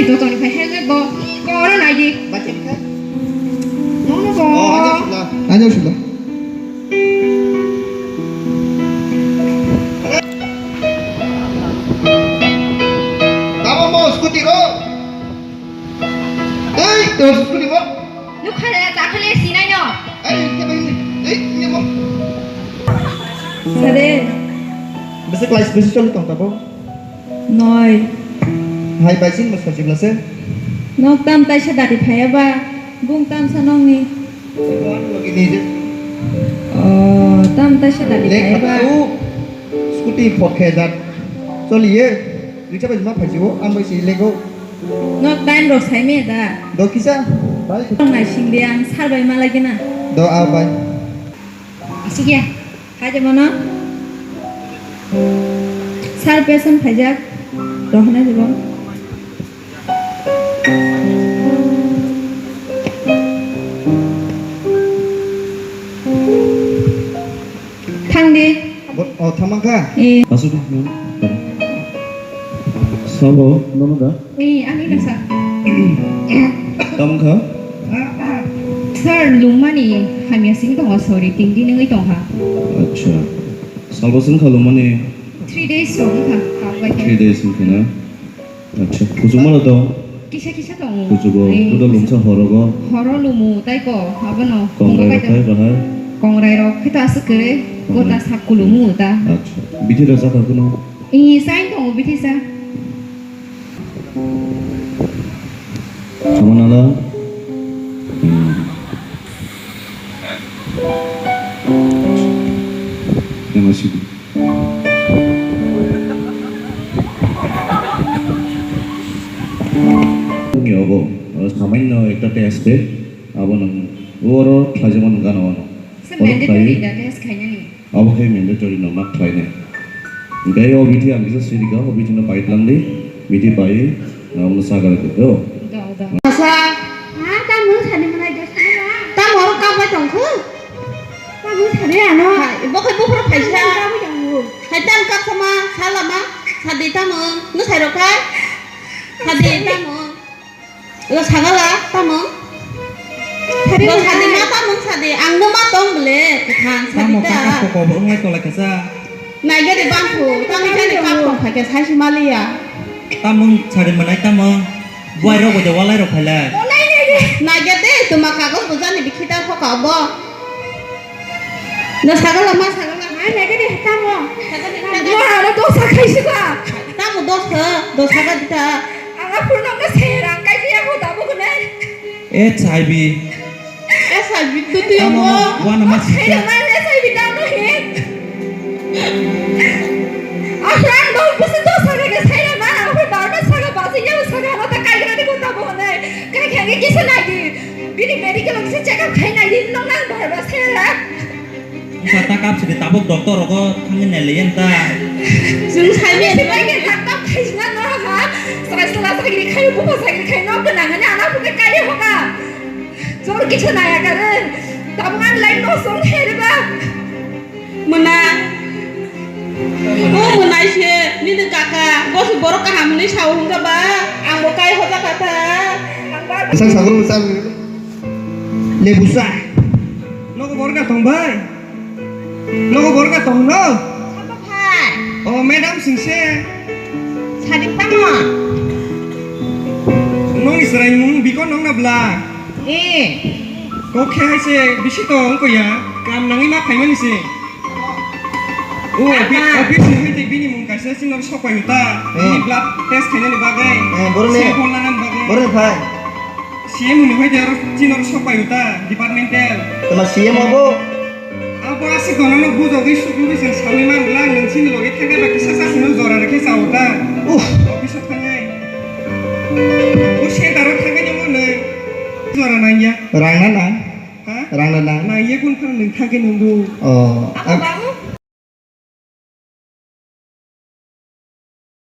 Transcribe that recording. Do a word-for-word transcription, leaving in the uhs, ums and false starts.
Jotoni phai hegwi bo, bo oro nai di. Bacha bikha. Nono bo. Oh, aja sula. Aja sula. Tamo mo scooty ro. Ei, to scooty mo. Nukha re, takhale sinai no. Ei, ke bai, ei, ke mo. Sare. Bese class bese choli tong tabo. Noi. Hai bai sing mo sajibla se. Nok tam taisa dati phaya ba, bung tam sa nokni. Ani logi ni je. Oh, tam taisa dati phaya ba. Lekha tu scooty phot khe jat. Choli ye. Riksa bai ma phai jibo, ang bai si lego. Nok time rok sai me da. Do kisa. Bai. Tong nai sing de ang sar bai ma lagi na. Do a bai. Asik ya. Hai de mono. Sar pesan phaijak. Rohna jibo. Thang di. Bo-, oh, thamang kha? Eh. Asuk, hmm. Sabo, nono da? Eh, ani da sa. Thamang kha? Sir, lungmani hamya sing tongo, sorry, tin din wngwi tongkha. Acha. Salbo sing kha lungmani? Three days rok wngkha, kap bai khe. Three days wngkha na? Acha, kuchukma rok to? Kisa kisa tongo. Kuchugo, eh, kudo kisa. Lungsa horogo. Horo lumu, tai ko, abono. Kongrai rok khai bahai? Kongrai rok khai to aswk kwrwi, kongrai. Gota sak kulumu ta. Acha, bithi rok sakha kuno? Eh, sain tongo bithi sa. Sama nala. Hmm. Yang masih. Ni obo, o, samaino ekta test de, abo nang oro khlaijakmani gana ono. Se oro mandatory khlaiwi, da test khainani? Abo khe mandatory no ma khlainai. Hingke o bithi ang kisa sirika, o bithi no pai tlangdi, bithi pai, na omo sagar khe do. Do, do. Asa. Ha, tamo sani manai do sani ba? Tamo oro kabai tongkhu? Tamo sani ano? Hai, bo khai buphuru phaisa. Tamo kabai tongkhu? Hai, tam kap sama, salama, sadi tamo, no sai rok khai? Sadi tamo. Lo sagala, tamo. Lo sadi ma tamo sadi, ang no ma tong bole, khan sadi ta. Tamo kaka poko bo wnglai tolai kasa. Naigede bangkhu, tamo jani kap tong kha khe sai si maliya. Tamo sadi manai tamo. Buai rok bo je walai rok phailai. Naigede, tuma kagos bo jani bikhi ta phoka bo. No sagala ma sagala. Hai, naigede tamo. Mo aro dosa khaisi ba. Tamo dosa, dosa ga dita. Ang aphuru nokno se rang kai ya ho dabo gune. H I V. H I V tu tu yo mo. Wana ma sita. Hai, ma H I V dabo he. Aphuru ang dong busu dosa ga ga sai ma. Aphuru bar bar saga basi ya saga no ta kai ga ni ko dabo gune. Kai khangi kisa nai di. Bini medical ang se check up khai nai di nong nang bar bar se ra. Wngkha ta kap sidi tabuk doctor rogo thangwi nailaiya ta. Chwng sai maya ni bagwi. Doctor khai sina no ha. Srai sala srai gini khai bupa srai gini khai no gwnang ani ana buka kai hoka. Jor kichu naya karon. Tabuk an lai no song khere ba. Mona. O mona se nini kaka. Bosi borok kaham ni sao hungka ba. Ang bo kai hoja kata. Sang sagru sang. Lebusa. Nogo borga tong bai. Nogo borga tong no. Sabo phai. O madam singse. Sadik tamo. Nongni srai mung biko nongna bla. Eh. Kok khe hai se bisi tong ko ya. Kam nangwi ma phaimani se. O, office, ah, office ni hai te bini mung kaisa chini oro sok pai uta. Eh. Bini blood test khainani bagwi. Eh, boroni. Sample nanani bagwi. Boroni phai. C M ni hai te oro chini oro sok pai uta, departmental. Tama C M obo? Abo aswk gono no bujogwi sukgwi se sawi man bla, nwng chini logi thangkhe ba kisa sa sino jora rwkhe cha uta. Uff. Office o thangnai. O center o thangkhe nungwi nwng jora nangya. Rang na nang? Ha? Rang na nang? Nang ye kun phang nwng thangkhe nungbu. Oh. Abo ang bangma